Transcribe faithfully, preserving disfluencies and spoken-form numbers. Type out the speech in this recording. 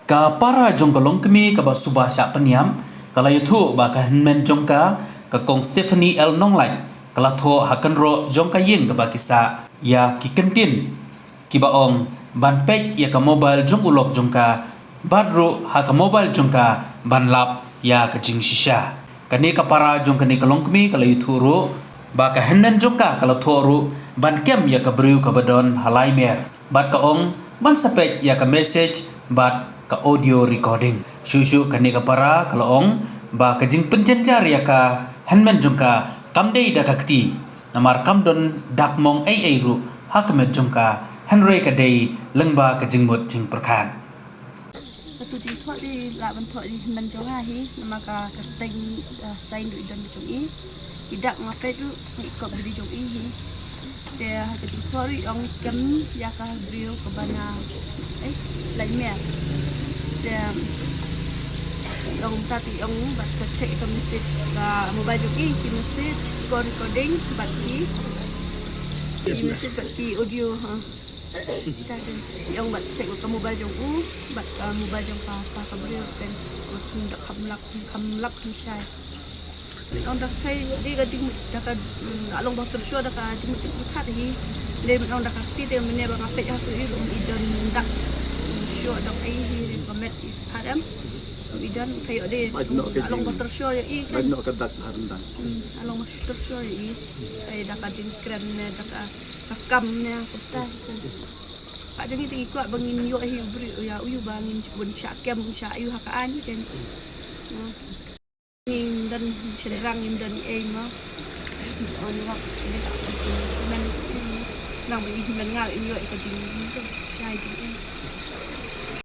Ka para jong ka longkmie kaba suba shah pynïap, ka la ïathuh ba ka hynmen jong ka, ka Kong Stephanie L Nonglait, ka la thoh ha kynroh jong ka ïing kaba ki sah ïa ki kyntien kiba ong ban peit ïa ka mobile jong u lok jong ka, bad ruh ha ka mobile jong ka ban lap ïa ka jingshisha. Kane ka para jong kane ka longkmie ka la ïathuh ruh ba ka hynmen jong ka ka la thoh ruh ban kem ïa ka briew kaba don ha lai mer, bad ka ong ban sa peit ïa ka message bad ka audio recording. Shuh shuh kane ka para ka la ong ba ka jingpynjynjar ïa ka hynmen jong ka kam dei da ka kti, namar kam don dak mong ei ei ruh ha ka met jong ka, hynrei ka dei lyngba ka jingmut jingpyrkhat. Ka tu jingthoh dei lah ban thoh dei hynmen jong nga hi, namar ka kyrteng, ah, sign ruh i don jong i. Ki dak nga peit ruh i kop dei jong i hi. Te ha ka jingthoh ruh i ong kem ïa ka briew kaba na, eh, lai mer. Te i ong ta te i ong bad sa check ka message ka mobile jong i, ki message, ka recording bad ki, ki message bad ki audio, ha. Ta te i ong bad check ka mobile jong u bad ka mobile jong ka, ka, ka briew kan. Kum da kham lap, kham lap kham shai. Ong da ka, dei ka jingmut da ka, mm, a long ba tyrshah da ka jingmut jingpyrkhat hi. Dei ong da ka kti te mynne ba nga peit ha tu i rum i don dak. Shuh da ka i ka met i pharem. I don ka ïoh dei a long ba tyrshah ïa i kan. Bad noh ka dak ha ryndan. Mm, a long ba tyrshah ïa i. Ka da ka jingkren ne da ka, ka kam ne kumta. Ka jong i te i kwah ba ngin ïoh hi u briew ïa u ïa ba ngin bun shah kem bun shah ïa u ha ka aiñ kan. Mm. Ngim don shynrang, ngim don ei mo. On wak, ngim don ei. Nang ba i hynmen nga i ïoh i ka jing, shai jingim.